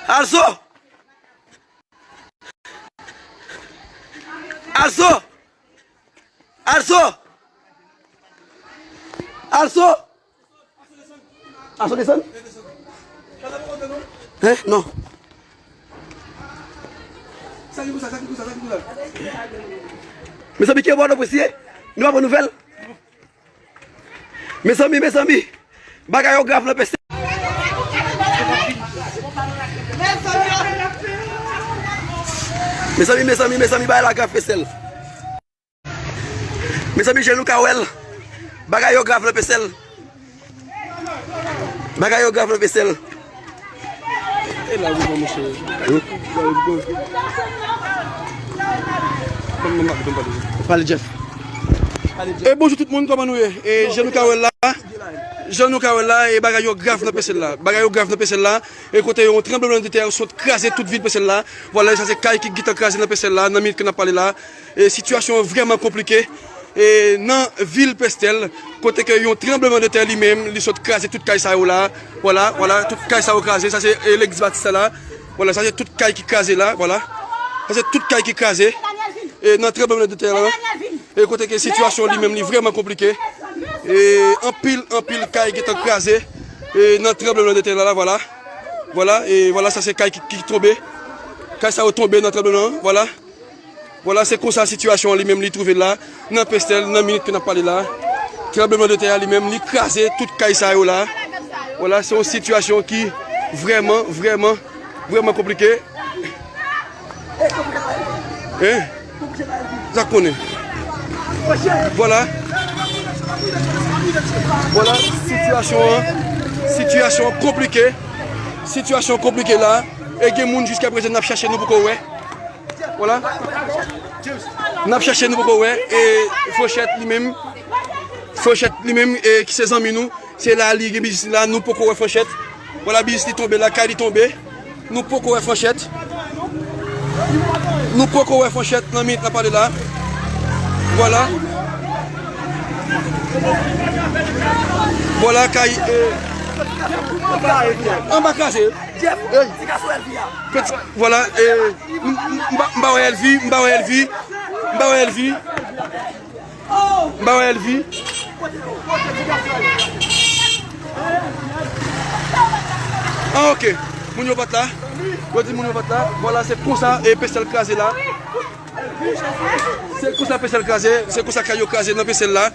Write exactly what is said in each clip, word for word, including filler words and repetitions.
Also! Also! Also! Also! Also desann? Hein? Non. Mezanmi, ki bò nou presye? Nou pa pran nouvèl? Mezanmi, mezanmi, bagay yo grav nan peste. Mezanmi, mezanmi, mezanmi, bagay la grav peste. Mezanmi, jan nou ka wè l, bagay yo grav nan peste. Bagay yo grav nan peste. E la, wi, bon, mesye. Pale, Jeff. E bonjou tout moun, kòman nou ye? E jan nou ka wè l la, jan nou ka wè l la, e bagay yo grav nan peste la. Bagay yo grav nan peste la. E kote yon tranblemanntè sot kraze tout vil Pestèl la. Vwala, sa se kay ki gentan kraze nan Pestèl la, nan minit ke n ap pale la. E sitiyasyon an vrèman konplike. E nan vil Pestèl, kote ke yon tranblemanntè li menm, li sot kraze tout kay sa yo la. Vwala, vwala, tout kay sa yo kraze. Sa se, e, legliz Batis la. Vwala, sa se tout kay ki kraze la, vwala. Sa se tout kay ki kraze. E nan tranblemanntè la. E kote ke sitiyasyon li menm li vrèman konplike. E anpil, anpil kay gentan kraze. E nan tranblemanntè la, la, vwala. Vwala, e vwala, sa se kay ki, ki tonbe. Kay sa yo tonbe nan tranbleman an, vwala. Vwala, se konsa sitiyasyon an li menm li twouve l la, nan Pestèl, nan minit ke n ap pale la. Tranblemanntè a li menm, li kraze tout kay sa yo la. Vwala, se yon sitiyasyon ki vrèman, vrèman, vrèman konplike. Hein? Sa konnen. Vwala. Vwala, sitiyasyon an, sitiyasyon konplike. Sitiyasyon konplike la. E gen moun jiska prezan n ap chache nou poko wè. Vwala. N ap chache nou poko wè. E Franchèt li menm. Franchèt li menm, e ki se zanmi nou. Se la li gen biznis li la, nou poko wè Franchèt. Vwala, biznis li tonbe la, kay li tonbe. Nou poko wè Franchèt. Nou poko wè Franchèt nan minit n ap pale la. Vwala. Vwala, kay, e, anba kraze. Peti, vwala, e, m, m, m pa, m pa wè Elvi, m pa wè Elvi, m pa wè Elvi. M pa wè Elvi. Ah, ok. Moun yo pa t la. Yo di moun yo pa t la. Vwala, se konsa, e, Pestèl kraze la. Se konsa Pestèl kraze, se konsa kay yo kraze nan Pestèl la.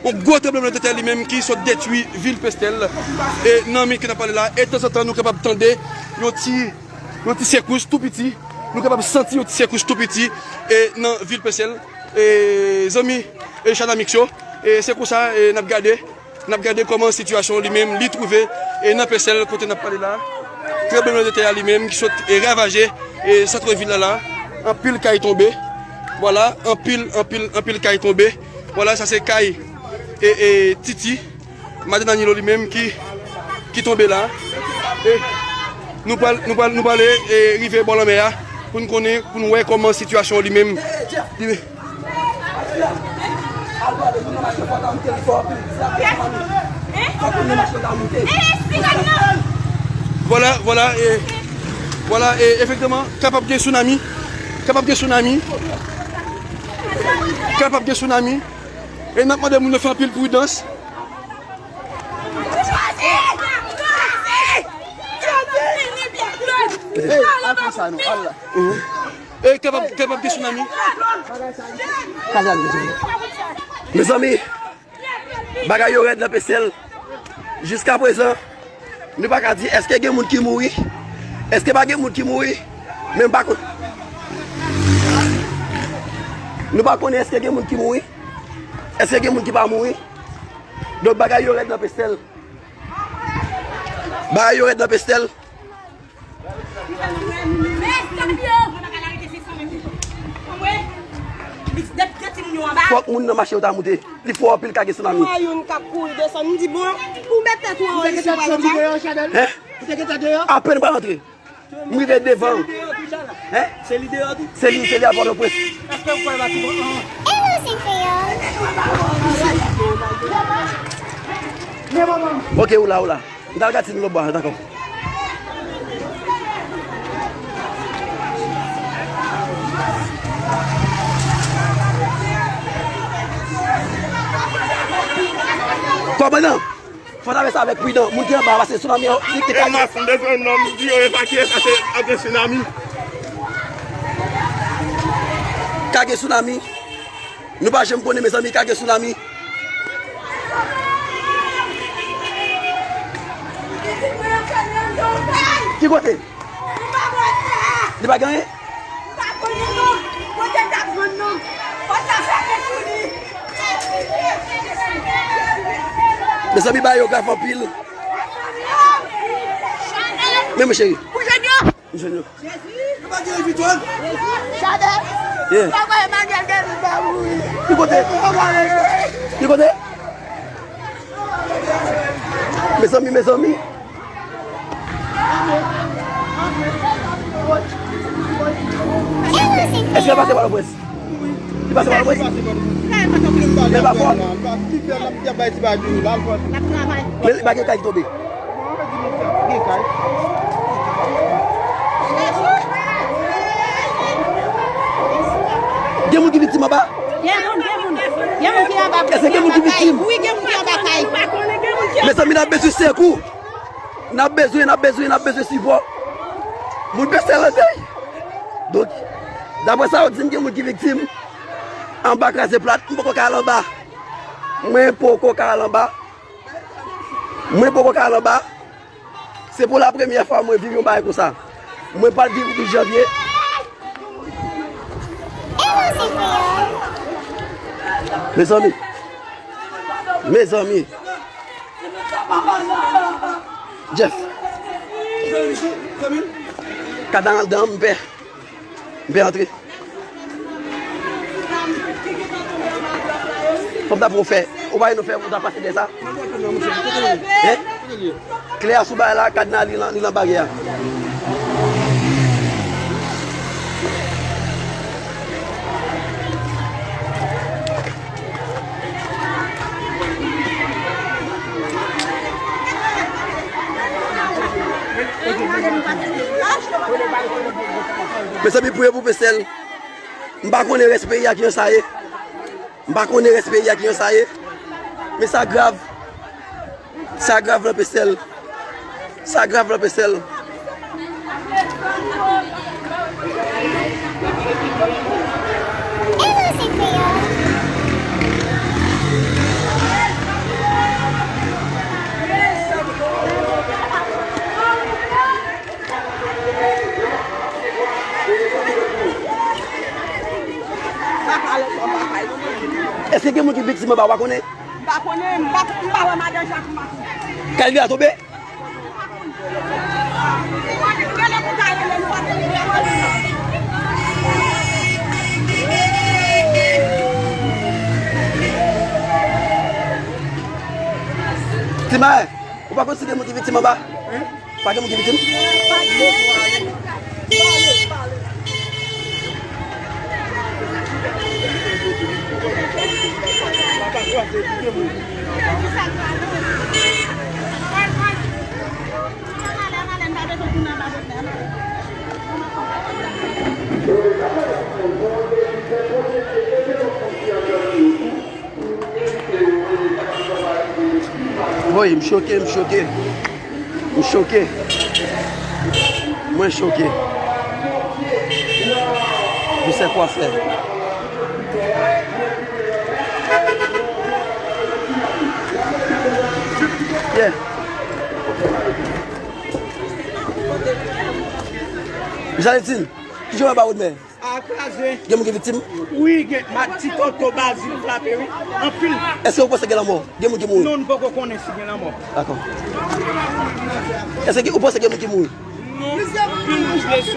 Yon gwo tranblemanntè li menm ki sot detwi vil Pestèl. E nan minit ke n ap pale la, e tanzantan nou kapab tande yon ti, yon ti sekous tou piti. Nou kapab santi yon ti sekous tou piti, e nan vil Pestèl. E zanmi, e Chanamix yo, e se konsa, e n ap gade, n ap gade kòman sitiyasyon li menm li twouve, e nan Pestèl kote n ap pale la. Tranblemanntè a li menm ki sot e ravaje, e sant vil la la. Anpil kay tonbe. Vwala, anpil, anpil, anpil kay tonbe. Vwala, sa se kay, e, e, Titi. Madan Danilo li menm ki, ki tonbe la. E nou pral, nou pral, nou prale, e, rive bò lanmè a pou n konnen, pou n wè kòman sitiyasyon li menm. Li, vwala, vwala, e, vwala, e, efektivman, kapab gen tsunami. Kapab gen tsunami. Kapab gen tsunami. E n ap mande moun yo fè anpil pridans. Ey, al pran sa non, al la. E kapab, kapab gen tsunami. Mezanmi, bagay yo rèd nan Pestèl. Jiska prezan, nou pa ka di èske gen moun ki mouri, èske pa gen moun ki mouri, men m pa konn. Nou pa konnen èske gen moun ki mouri, èske gen moun ki pa mouri. Donk bagay yo rèd nan Pestèl. Bagay yo rèd nan Pestèl. Fòk moun nan mache yo ta moute. Li fò anpil ka gen tsunami. Mwen youn k ap kouri desann, m di bon, ou met tèt ou anwo isit, pa nan ba. Hein? Apèn m pral antre. M rive devan. Hein? Se li deyò tou. Se li, se li a Pòtoprens. Èske ou kwè l pa ti bon? Ok, ou la, ou la. M t al gad si nou lòt bò a, dakò. Nan, fò n ap fè sa avèk pridan. Moun ki anba a, pase tsunami an, li te... E kage. Mas, m bezwen nonm, di yo evakye, pase ap gen tsunami. Ka gen tsunami. Nou pa janm konnen, mezanmi, ka gen tsunami. Ki kote? Li pa gen anyen? Mezanmi, bagay yo grav anpil. Men, mon cheri. M jwenn yo. Jezi! Jezi! Chadè! Yeah. Papa Emmanuel Guerrier pa mouri. Ki kote? Ki kote? Mezanmi, mezanmi. Èske l pase Pòtoprens? Li pase Pòtoprens? Li pa fò? Men li pa gen kay ki tonbe. Gen moun ki viktim anba? Gen moun, gen moun. Gen moun ki anba. Èske gen moun ki viktim? Wi, gen moun ki anba kay. Mezanmi, n ap bezwen sekou. N ap bezwen, n ap bezwen, n ap bezwen sipò. Moun pèse rete. Donk, daprè sa yo di m, gen moun ki viktim. Anba kraze plat, m poko ka al anba. Mwen poko ka al anba. Mwen poko ka al anba. Se pou la premyè fwa mwen viv yon bagay konsa. Mwen pral viv uit janvye. Mezanmi. Mezanmi. Jeff. Kad la anndan, m pè. M pè antre. Fò m ta pou fè. Ou pa nou fè, ou ta pase dèyè sa. Hein? Klè a sou bagay la, kad la li nan, li nan baryè a. Mezanmi, priye pou Pèsèl. M pa konnen rès peyi a kijan sa ye. M pa konnen rès peyi a kijan sa ye. Men sa grav. Sa grav nan Pèsèl. Sa grav nan Pèsèl. Èske gen moun ki viktim anba, ou pa konnen? M pa konnen, m pa, m pa wè madan Jacques, m pa konnen. Kay li a tonbe? Ti Mayen, ou pa konn si gen moun ki viktim anba? Pa gen moun ki viktim? Woy, m choke, m choke. M choke. Mwen choke. Je sais quoi faire. Yeah. Miss Alexine, kijan w wè ba wòd mè? A kraze. Gen moun ki viktim? Wi, gen, ma, ti toto Bazil frape, wi. Anpil. Èske ou panse gen lanmò? Gen moun ki mouri? Non, nou poko konnen si gen lanmò. Dakò. Èske ou panse gen moun ki mouri? Non, anpil moun blese.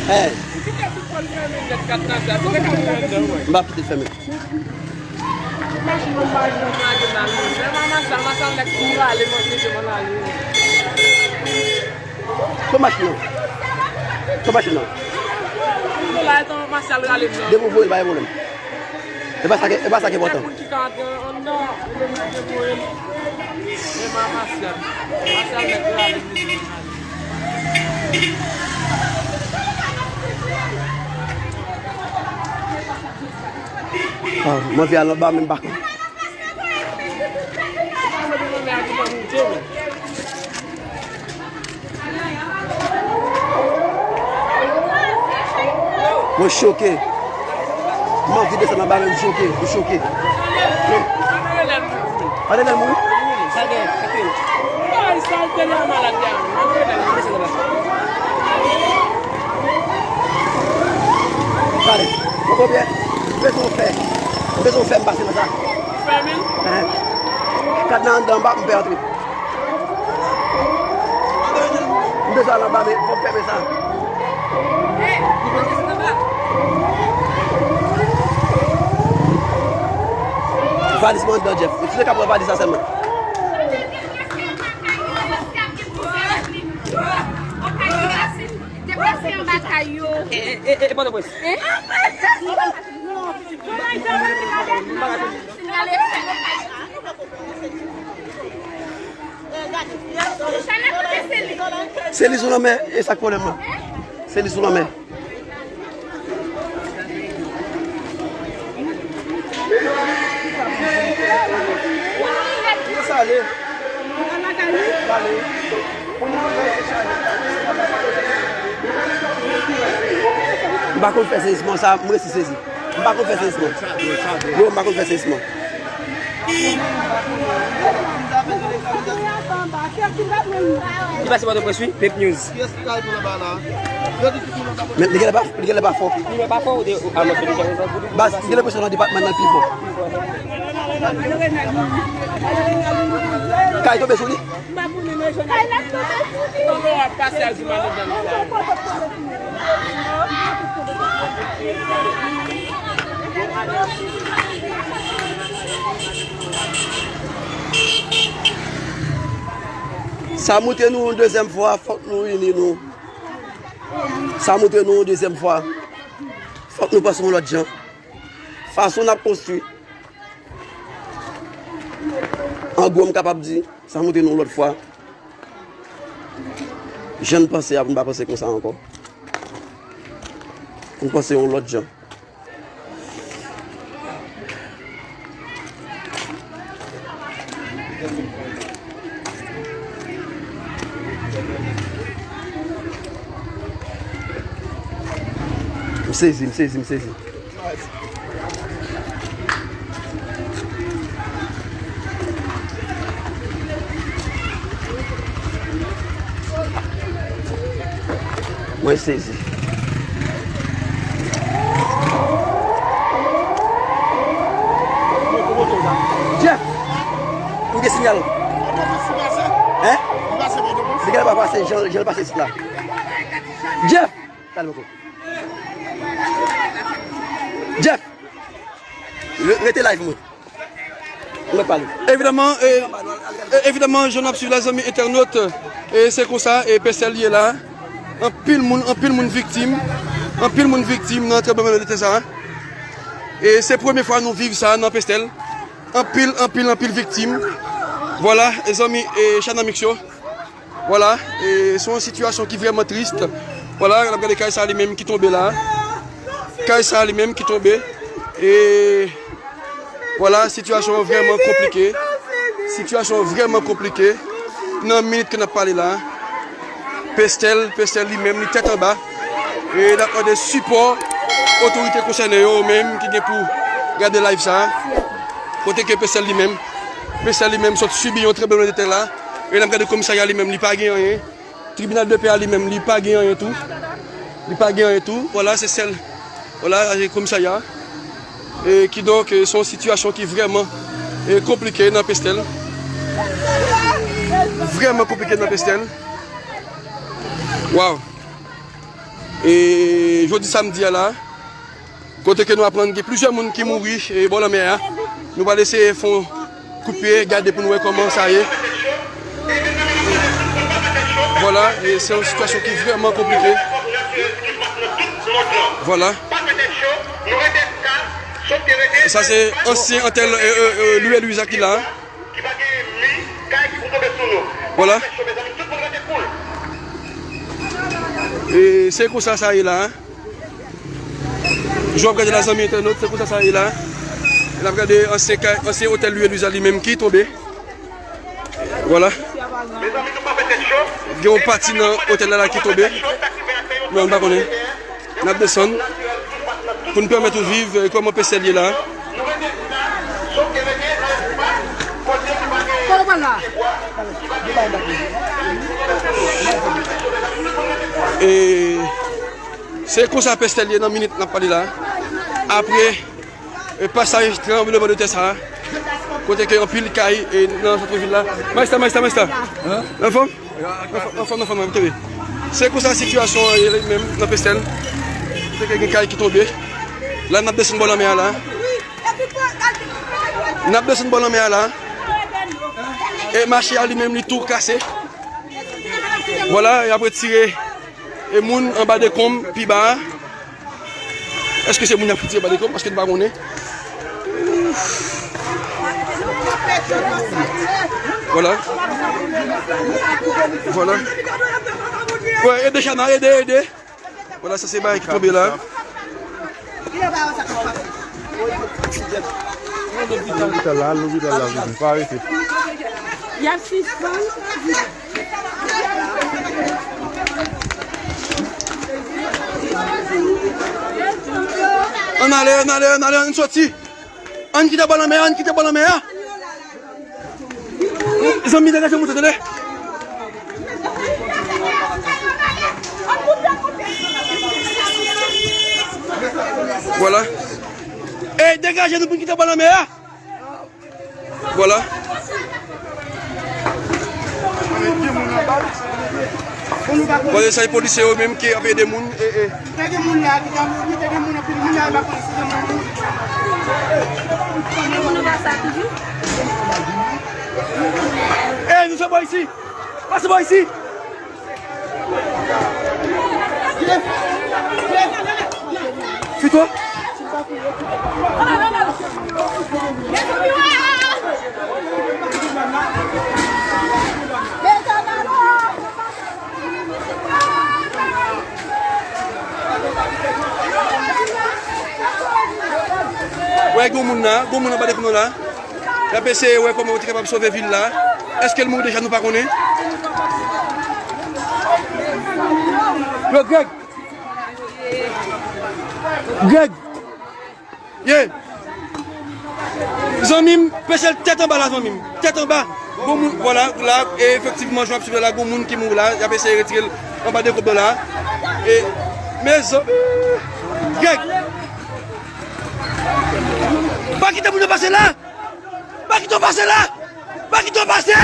Hey. M ap kite l fèmen. Machin nan pa janm lage nan liy. Lè m a Masal, Masal nèk tou rale m ant mete m ann ale. Pran machin nan. Pran machin nan. Tou la, etan Masal rale m nan. Depi w voye l, pa gen pwoblèm. E pa sa ki, e pa sa ki enpòtan. Moun ki ka antre anndan, yo bezwen debouye m. Men pa Masyal. Masyal mèt yo avèk misye. Ah, mwen vin al anba, men m pa konn. Mwen choke. Mwen anvi desann anba, men m choke. M choke. Andedan l mouri. Andedan l mouri? Gade, mon konpè, m bezwen w fè, m bezwen w fè m pase nan sa. Fèmen? Kad nan anndan, m pa, m pè antre. M bezwen al anba, men fò m fèmen sa. Valiz mwen anndan, Jeff. Si w te ka pran valiz la sèlman. Deplase anba kay yo. E, e, e, e, Pòtoprens. Hein? Se li sou lanmè, e sa k pwoblèm nan? Se li sou lanmè. M pa konn fè sezisman sa, m resi sezi. M pa konn fè sezisman. Yo, m pa konn fè sezisman. Li pase Pòtoprens wi, Pep News. Men li genlè pa, li genlè pa fò. Li pa fò ou de, ou, a, mwen, baz, m gen lenpresyon nan depatman nan pi fò. Kay tonbe sou li. Sa moute nou yon dezyèm fwa, fòk nou ini nou. Sa moute nou yon dezyèm fwa. Fòk nou panse yon lòt jan. Fason n ap konstwi. An gwo, m kapab di, sa moute nou yon lòt fwa. Jan n panse a, pou n pa panse konsa ankò. Pou n panse yon lòt jan. M sezi, m sezi, m sezi. Mwen sezi. Jeff! M gen siyal. Hein? Li genlè pa pase, jan, jan l pase isit la. Jeff! Talè poko. Jeff! Re-, rete live mwen. Mwen pale. Evidaman, e, e, evidaman, jan n ap swiv la, zanmi entènot, e se konsa, e Pestèl ye la. Anpil moun, anpil moun viktim. Anpil moun viktim nan tranblemanntè sa. E se premye fwa nou viv sa nan Pestèl. Anpil, anpil, anpil viktim. Vwala, e zanmi, e Channel Mix yo. Vwala, e se yon sitiyasyon ki vrèman tris. Vwala, n ap gade kay sa li menm ki tonbe la. Kay sa li menm ki tonbe. E vwala, sitiyasyon an vrèman konplike. Sitiyasyon an vrèman konplike. Nan minit ke n ap pale la. Pestèl, Pestèl li menm, li tèt anba. E n ap mande sipò otorite konsène yo, yo menm ki gen pou gade live sa. Kote ke Pestèl li menm, Pestèl li menm sot sibi yon tranblemanntè la. E n ap gade komisarya li menm, li pa gen anyen. Tribinal de pè a li menm, li pa gen anyen tou. Li pa gen anyen tou. Vwala, se sèl. Vwala, se komisarya. E kidonk, e, se yon sitiyasyon ki vrèman, e, konplike nan Pestèl. Vrèman konplike nan Pestèl. Waw. E jodi samdi a la, kote ke nou aprann gen plizyè moun ki mouri, e, bò lanmè a. Nou pral eseye fè yon kout pye, gade pou nou wè kòman sa ye. Vwala, e se yon sitiyasyon ki vrèman konplike. Vwala. Sa se ansyen otèl, e, e, e, Louis Louise a ki la. Vwala. E se konsa sa ye la. Jan w ap gade la, zanmi entènot, se konsa sa ye la. N ap gade ansyen kay, ansyen otèl Louis Louise a li menm ki tonbe. Vwala. Gen yon pati nan otèl la, la ki tonbe. Non, m pa konnen. N ap desann pou n pèmèt ou viv, e, kòman Pestèl ye la. E se konsa Pestèl ye nan minit n ap pale la. Apre e pasaj tranbleman de tè sa a, kote ke anpil kay, e, nan sant vil la. Majesta, majesta, majesta. Anfòm? Anfòm, anfòm, anfòm, kenbe. Se konsa sitiyasyon an ye menm nan Pestèl. Kote ke gen kay ki tonbe. La, n ap desann bò lanmè a la. N ap desann bò lanmè a la. E mache a li menm, li tou kase. Vwala, y ap retire e moun anba dekonm pi ba a. Èske se moun y ap fouti anba dekonm? Paske n pa konnen. Vwala. Vwala. Wè, ede Chana, ede, ede. Vwala, sa se bagay ki tonbe la. Lopital la, lopital la, pa rete. Y ap sispann. Ann ale, ann ale, ann ale, ann soti. Ann kite bò lanmè a, ann kite bò lanmè a. Zanmi, degaje moto, tande. Vwala. E degaje nou pou n kite bò lanmè a. Vwala. Vwala, sa e polisye yo menm ki ap ede moun. E, e. Te gen moun la ki te, te gen moun anpil moun la, e pa konnen si se moun. E, nou se bò isi. Pase bò isi. Fito. Wè, gwo moun la, gwo moun anba dekonm la. Y ap eseye wè kòman yo te kapab sove vil la. Èske l mouri deja, nou pa konnen. Yo, Greg! Greg! Ye! Zanmi m, pese l tèt anba la, zanmi m. Tèt anba. Bon moun, vwala, la, e efektivman, jan w ap swiv la, gon moun ki mouri la, y ap eseye retire l anba dekonm la. E, mezanmi! Greg! Pa kite moun yo pase la! Pa kite yo pase la! Pa kite yo pase!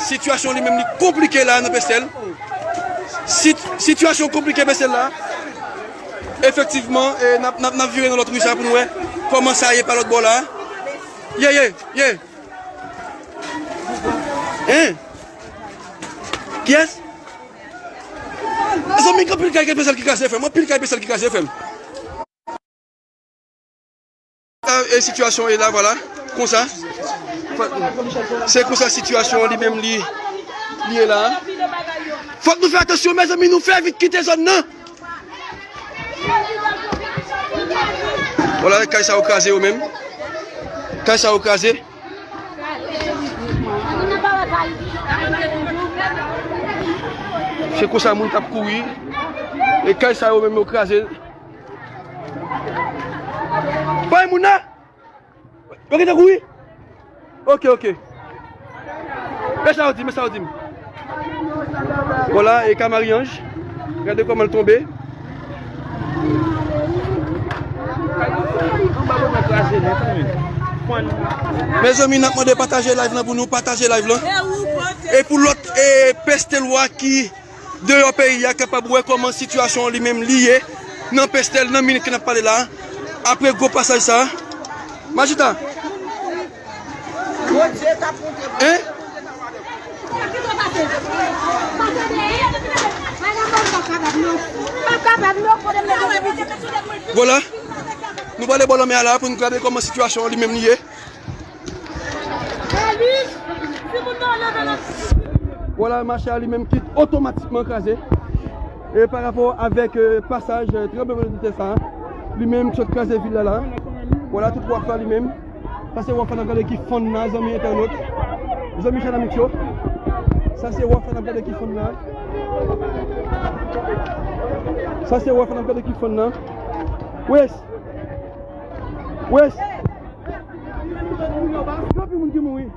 Sitiyasyon li menm li konplike la nan Pestèl. Sit-, sitiyasyon konplike Pestèl la. Efektivman, e, n ap, n ap, n ap vire nan lòt ri sa pou n wè kòman sa ye pa lòt bò la. Ye, ye, ye. Hein? Kiyès? Zanmi, gen anpil kay Pestèl ki kraze, frè m. Anpil kay Pestèl ki kraze, frè m. E sitiyasyon e la, vwala. Konsa. Se konsa sitiyasyon li menm li, li ye la. Fòk nou fè atansyon, mezanmi, nou fè vit kite zòn nan. Vwala, kay sa yo kraze yo menm. Kay sa yo kraze. Se konsa moun t ap kouri. E kay sa yo menm yo kraze. Bay moun nan! Yo gentan kouri? Ok, ok. Men sa yo di, men sa yo di m. Vwala, e ka Marie-Ange. Gade kòman l tonbe. Mezanmi, n ap mande pataje live lan pou nou, pataje live lan. E pou lòt, e, Pestèlwa ki deyò peyi a kapab wè kòman sitiyasyon li menm li ye nan Pestèl nan minit ke n ap pale la, apre gwo pasaj sa. Majita. Hein? Vwala, nou prale bò lanmè a la pou n gade kòman sitiyasyon an li menm li ye. Vwala, mache a li menm ki otomatikman kraze. E pa rapò avèk, euh, pasaj, euh, tranblemanntè sa a, li menm ki sot kraze vil la la. Vwala, tout waf la li menm. Sa se waf la n ap gade ki fann la, zanmi entènot. Zanmi Chann Amik yo. Sa se waf la n ap gade ki fann la. Sa se waf la n ap gade ki fann la. Wes! Wes! Gen anpil moun ki mouri.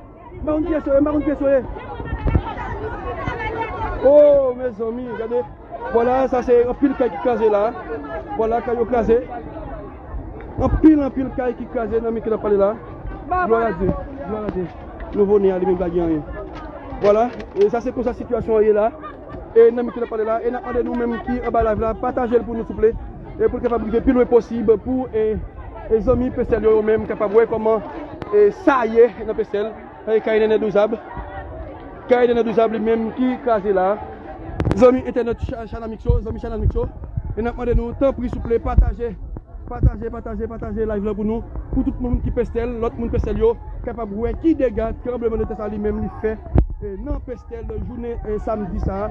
M pa konn kiyès yo ye, m pa konn kiyès yo ye. Oh, mezanmi, gade. Vwala, sa se anpil kay ki kraze la. Vwala, kay yo kraze. Anpil, anpil kay ki kraze nan mitan n ap pale la. Glwa a Dye, glwa a Dye. Nouvo ne a li menm pa gen anyen. Vwala, e sa se konsa sitiyasyon an ye la. E nan mitan n ap pale la, e n ap mande nou menm ki anba live la, pataje l pou nou souple. E pou l kapab rive pi lwen posib pou, e, e zanmi Pestèl yo, yo menm kapab wè kòman, e, sa ye nan Pestèl. Kay Nènè Douzab. Kay Nènè Douzab li menm ki kraze la. Zanmi entènot Cha-, Chann Amik yo, zanmi Chann Amik yo. E n ap mande nou, tanpri, souple, pataje. Pataje, pataje, pataje live la pou nou. Pou tout moun ki Pestèl, lòt moun Pestèl yo, kapab wè ki dega tranblemanntè sa li menm li fè, e, nan Pestèl jounen, e, samdi sa.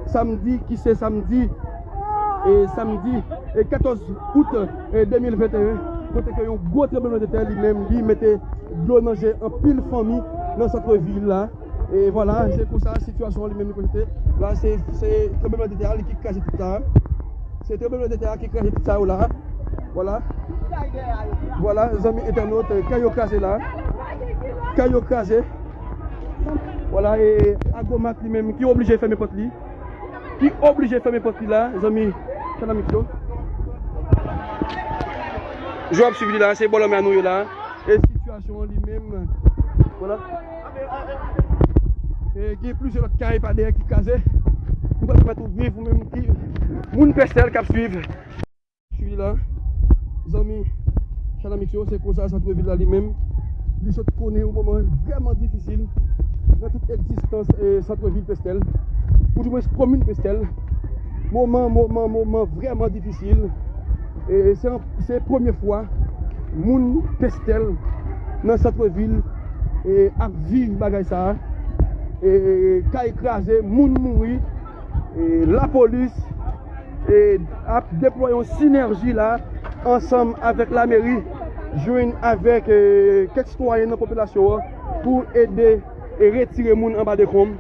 Samdi ki se samdi, e, samdi, e, katòz out, e, de mil venteyen, kote ke yon gwo tranblemanntè li menm li mete dlo nan je anpil fanmi nan sant vil la. E vwala, se konsa sitiyasyon an li menm li prezante. La, se, se tranblemanntè a li ki kraze tout sa. Se tranblemanntè a ki kraze tout sa yo la. Vwala. Vwala, zanmi entènot, kay yo kraze la. Kay yo kraze. Vwala, e Agromat li menm ki oblije fèmen pòt li. Ki oblije fèmen pòt li la, zanmi Chann Amik yo. Jan w ap swiv li la, se bò lanmè a nou ye la. E sitiyasyon an li menm, vwala. E gen plizyè lòt kay pa dèyè ki kraze. Nou pral pèmèt ou viv, ou menm ki moun Pestèl k ap swiv. Swiv li la, zanmi Chann Amik yo, se konsa sant vil la li menm. Li sot konnen yon moman vrèman difisil nan tout egzistans, e, sant vil Pestèl, ou dimwens komin Pestèl. Moman, moman, moman vrèman difisil. E se, se premye fwa moun Pestèl nan sant vil, e, ap viv bagay sa a. E, kay kraze, moun mouri. E, lapolis, e, ap deplwaye yon sinèji la ansanm avèk lameri, jwenn avèk, e, kèk sitwayen nan popilasyon an pou ede e retire moun anba dekonm.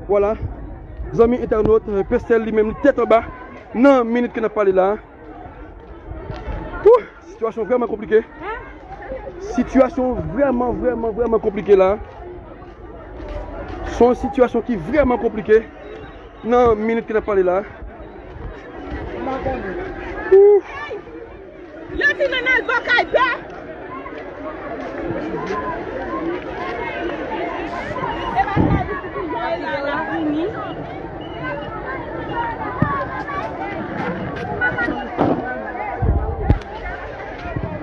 Vwala. Zanmi entènot, e, Pestèl li menm li tèt anba nan minit ke n ap pale la. Wouh! Sitiyasyon vrèman konplike. Sitiyasyon vrèman, vrèman, vrèman konplike la. Se yon sitiyasyon ki vrèman konplike nan minit ke n ap pale la. Ouf. Yo di nou n al bò kay pè. E pa sa di ki jan e la la vini.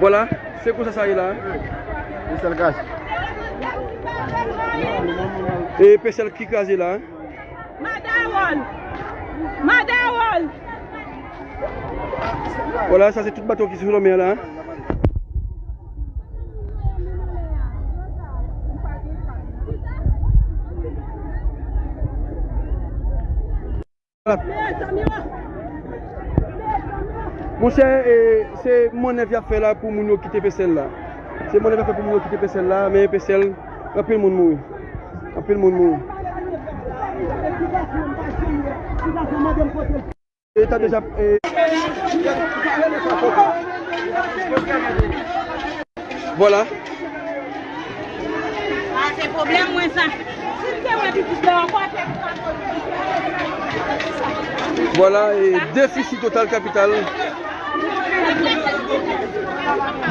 Vwala, se konsa sa ye la. Pestèl kraze. E Pestèl ki kraze la. Madawòl! Madawòl! Vwala, sa se tout bato ki sou lanmè a la. Monchè, e, se mannèv y ap fè la pou moun yo kite Pestèl la. Se mannèv y ap fè pou moun yo kite Pestèl la, men Pestèl, anpil moun mouri. Anpil moun mouri. E ta deja, e, vwala. A, se pwoblèm mwen sa. Si m te wè pitit la ankò, te Vwala, e defisi total kapital.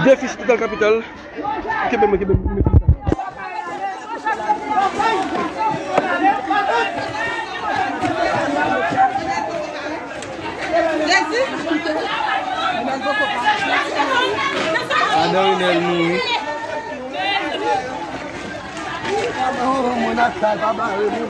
Defisi total kapital. Kenbe mwen, kenbe mwen. Adan Rinèl mouri. Mwen ak sa pa bare moun.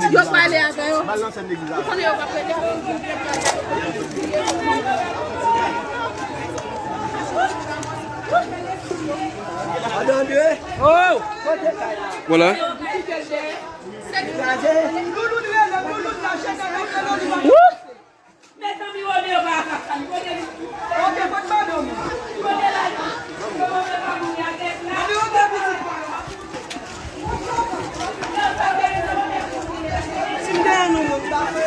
Yo prale avè yo. Ou konnen yo p ap rete. Oh! Voilà. Wouh! Mezanmi, Romeo pa ka fè l. Kote li? Ok, kote madanm ou? Kote la? Romeo pa mouri avèk la. Romeo gen pitit pa l. Si m te yon nonm, m ta fè.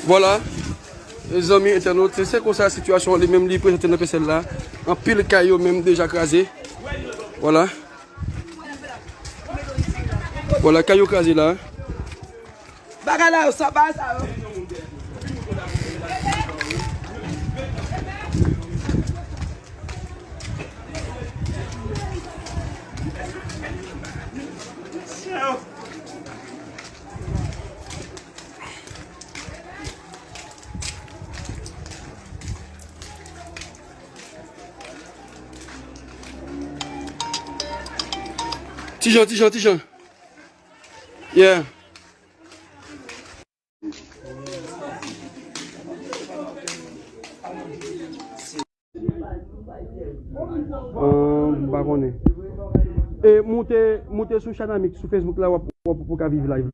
Vwala, mezanmi entènot, se, se konsa sitiyasyon li menm li prezante nan Pèsèl la. Anpil kay yo menm deja kraze. Vwala. Vwala, kay yo kraze la. Bagay la yo, sa bagay sa yo. Ti Jan, Ti Jan, Ti Jan. Yeah. Ah, m pa konnen. E moute, moute sou Chanamik, sou Facebook la, w ap, w ap, w ap ka viv live.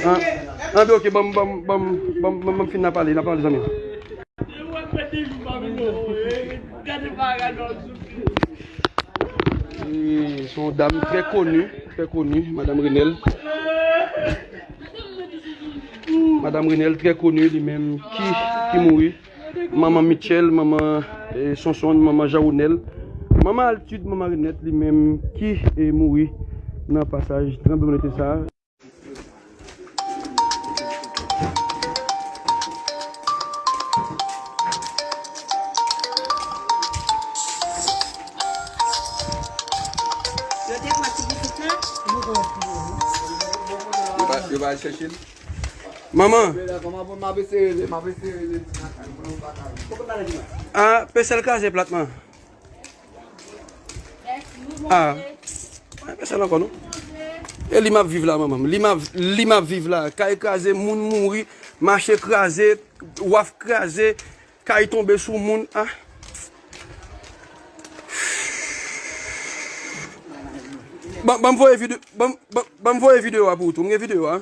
Ah, ah, ben, ok, ban m, ban m, ban m, ban m, ban m, ban m fin nan pale, nan pale, zanmi. E se yon dam trè koni, trè koni, Madanm Renel. Madanm Renel trè koni, li menm ki, ki mouri. Manman Mitchell, manman, eh, Sonson, manman Jean Ronel. Manman Altid, manman Renette, li menm ki, eh, mouri nan pasaj tranblemanntè sa. Yo te pran ti pitit la. Yo va, yo va al chèche l. Manman. Ah, Pèsèl kraze plat, man. Ah. Ay, pèsonn ankò, non? E li m ap viv la, manman m. Li m ap, li m ap viv la. Kay kraze, moun mouri, mache kraze, waf kraze, kay tonbe sou moun. Ah. Ban, ban m voye vide-, ban, ban, ban m voye videyo a pou ou tou. M gen videyo a.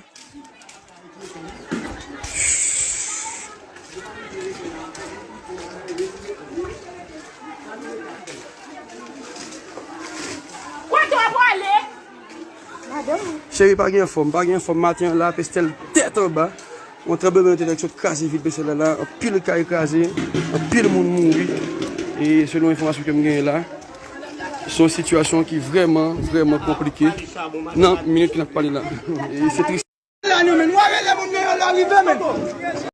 Kote w ap ale? Cheri, pa gen fòm, pa gen fòm. Maten an la, Pèsèl tèt anba. Yon tranblemanntè sot kraze vil Pèsèl la, la. Anpil kay kraze, anpil moun mouri. E selon enfòmasyon ke m genyen la, se yon sitiyasyon ki vrèman, vrèman konplike nan minit ke n ap pale la. E se tris. La nou menm, nou a rele moun nan yo la rive menm.